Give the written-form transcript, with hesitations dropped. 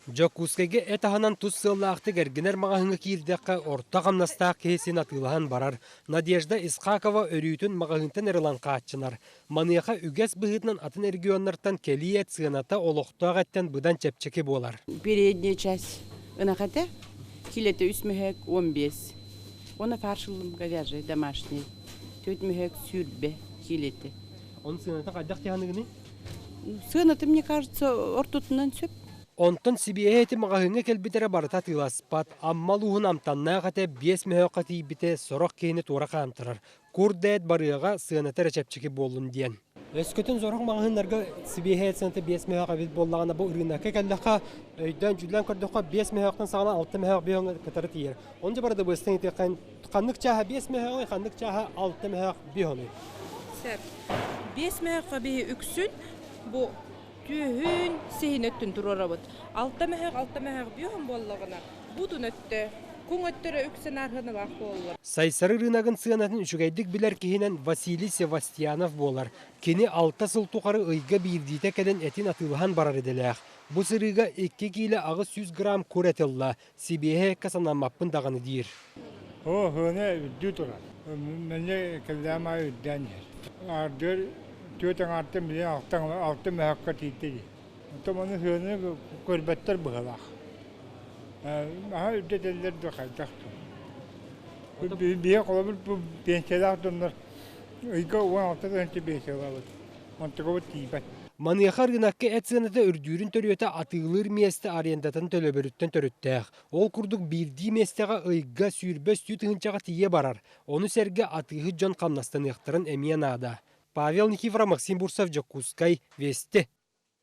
Дьокуускайга эт аһынан тус сыаллаахтык эргинэр маҕаһыыҥҥа киирдэххэ, орто хамнастаах киһи син атыылаһан барар. Надежда Исхакова өрүүтүн маҕаһыынтан эрэ ылан хааччынар. Маныаха үгэс быһыытынан атын регионнартан кэлии эт сыаната олохтоох эттэн быдан чэпчэки буолар. Передняя часть ынах этэ, килэтэ үс мөһөөк 15. Уонна фаршылым говяжий домашний. Төрт мөһөөк 20 килэтэ. Onun сыаната хайдах тиһаныгыный? Сыаната, мне кажется, ортотунан сөп. Онтон сибиэһэй эти маҕаһыыҥҥа кэлбит эрэ барыта атыыласпат. Амма улууһун амтаннаах этэ биэс мөһөөххө тиийбитэ сорох киһини туора хаамтарар. Кур да эт барыаҕа, сыаната эрэ чэпчэки буоллун диэн. Өскөтүн сорох маҕаһыыннарга сибиэһэй эт сыаната биэс мөһөөх эбит буоллаҕына, бу ырыынакка кэллэххэ, өйдөөн-дьүүллээн көрдөххө, биэс мөһөөхтөн саҕалаан алта мөһөөх биэһ кытары тиийэр. Онно дьэ бырабыастан итиэххэ ханнык чааһа биэс мөһөөҕүй, ханнык чааһа алта мөһөөх биэс онуй? Сөп. Биэс мөһөөххө биһи үксүн бу түөһүн сиһин өттүн туруорабыт. Алта мөһөөх алта мөһөөх бүөһүн буоллаҕына, бутун өттө, куҥ өттөрө үксүн арыһыналаах буоллар. Сайсары ырыынагын сыанатын үчүгэйдик билэр киһинэн Василий Севастьянов буолар. Кини алта сыл тухары ыйга биирдиитэ кэлэн этин атыылаһан барар идэлээх. Бу сырыыга икки киилэ 800 грамм кур эт ылла, сибиэһэй эккэ санаммаппын даҕаны диир. Оо, сыана үрдүү турар. Мэне кэллэҕим аайы үрдээн иһэр. Ардыар түөрт аҥаартан билигин алта алта мөһөккө тиийдэ дии. Оттон ону сыананы көрбөттөр быһыылаах. Наһаа үрдэтэллэр да хайдах дуу. Биһиги холобур бу пенсиялаах дьоннор ыйга 16 тыһыынча пенсиялаабыт. Онтукабыт тиийбэт. Маныаха ырыынакка эт сыаната үрдүүрүн төрүөтэ атыылыыр миэстэ арендатын төлөбүрүттэн төрүттээх. Ол курдук биирдии миэстэҕэ ыйга сүүрбэ үстүү тыһыынчаҕа тиийэ барар. Ону сэргэ атыыһыт дьон хамнастаныахтарын эмиэ наада. Павел Никифоров, Максим Бурцев, Дьокуускай, Вести.